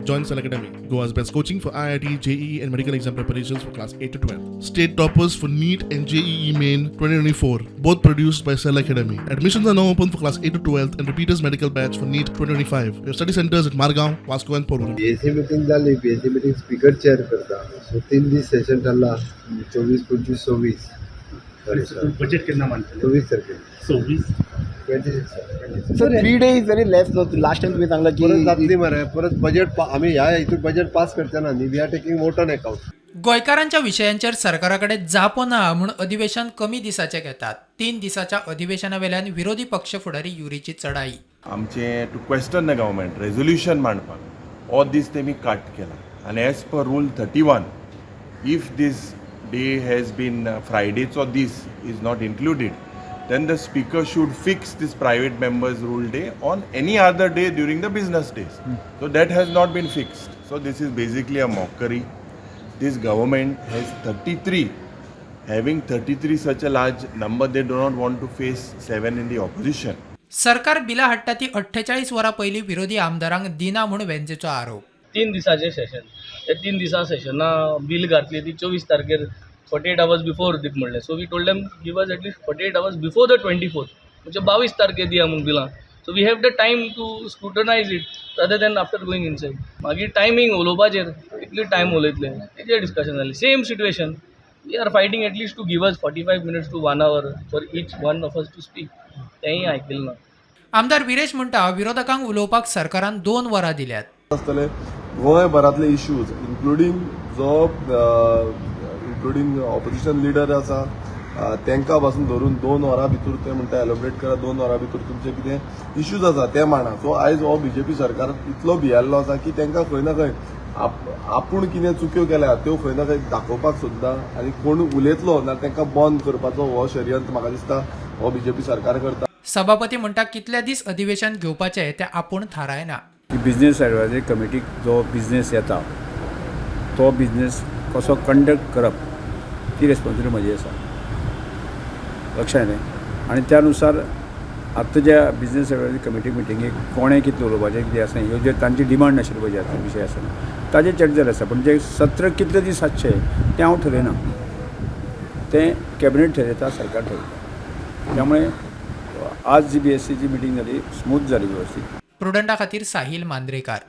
Join Cell Academy, Goa's best coaching for IIT, JEE, and medical exam preparations for class 8 to 12. State toppers for NEET and JEE Main 2024, both produced by Cell Academy. Admissions are now open for class 8 to 12 and repeaters medical batch for NEET 2025. We have study centers at Margaon, Vasco, and Porvorim. PAC meeting जाली. PAC meeting speaker chair करता, so 3 दीस सेशन ठरला, 24, 25, 26. Budget केन्ना मांडटले? 24 तारखेर. 26. 26. Sir, 3 day is very less न्हू. Last time तुमी सांगला परत की जातली मरे परत बजेट. आमी ह्या हितून बजेट पास करचे ना न्ही. We are taking vote on account. गोंयकारांच्या विशयांचेर सरकारा कडेन जापो ना म्हूण अधिवेशन कमी दिसाचें घेतात. 3 दिसाच्या अधिवेशना वेल्यान विरोधी पक्ष फुडारी युरीची चढाई. आमचें to question the government resolution मांडपाक हो दीस तेमी काट केला आनी as per rule 31, if this day has been, फ्रायडेचो दीस is not included, then the speaker should fix this private members rule day on any other day during the business days. So that has not been fixed. So this is basically a mockery. This government has 33. Having 33, such a large number, they do not want to face seven in the opposition. सरकार बिलां हाडटा ती 48 वरां पयलीं विरोधी आमदारांक दिना म्हूण वेंझीचो आरोप. 3 दिसाचें सेशन. त्या 3 दिसां सेशना बील घातली ती 24 तारखेर, 48 आवर्स बिफोर दीत म्हणलें. So we told them, give us at least 48 hours before the 24th, म्हणजे 22 तारखेर दिया म्हूण बिलां, so we have the time to scrutinize it rather than after going inside. मागीर टायमींग उलोवपाचेर कितली टायम उलयतले तेजेर डिस्कशन जालें. Same situation, we are fighting at least to give us 45 minutes to one hour for each one of us to speak. तेंय आयकलें ना. आमदार विरेश म्हणटा, विरोधकांक उलोवपाक सरकारान 2 वरां दिल्यात. आसतले गोंयभरांतले इश्यूज, इन्क्लुडींग जो इन्क्लुडींग ऑपोजिशन लिडर आसा, तांकां पासून धरून 2 वरां भितर ते म्हणटा एलोबरेट करा, 2 वरां भितर तुमचे कितें इश्यूज आसा ते मांडा. सो आयज हो बीजेपी सरकार इतलो भियेल्लो आसा की तांकां खंय ना खंय आपूण कितें चुक्यो केल्या त्यो खंय ना खंय दाखोवपाक सोदता आनी कोण उलयतलो ना तांकां बंद करपाचो हो षडयंत्र म्हाका दिसता हो बीजेपी सरकार करता. सभापती म्हणटा, कितले दीस अधिवेशन घेवपाचें तें आपूण थारायना. की बिजनेस एडवायजरी कमिटीक जो बिजनेस येता तो बिजनेस कसो कंडक्ट करप ती रेस्पॉन्सिबिलिटी म्हजी आसा. लक्षात येलें? आनी त्या नुसार आतां ज्या बिजनेस एडवायजरी कमिटी मिटिंगेक कोणें कितलें उलोवपाचें, कितें आसा, ह्यो ज्यो तांची डिमांड आशिल्ली पळय, जे विशय आसा ताजेर चर्चा जाल्ली आसा. पूण जे सत्र कितले दीस आसचे तें हांव ठरयना. तें कॅबिनेट ठरयता, सरकार ठरयता. त्यामुळे आज जी बीएससीची मिटींग जाली, स्मूथ जाली, व्यवस्थीत. प्रुडंटा खातीर साहिल मांद्रेकार.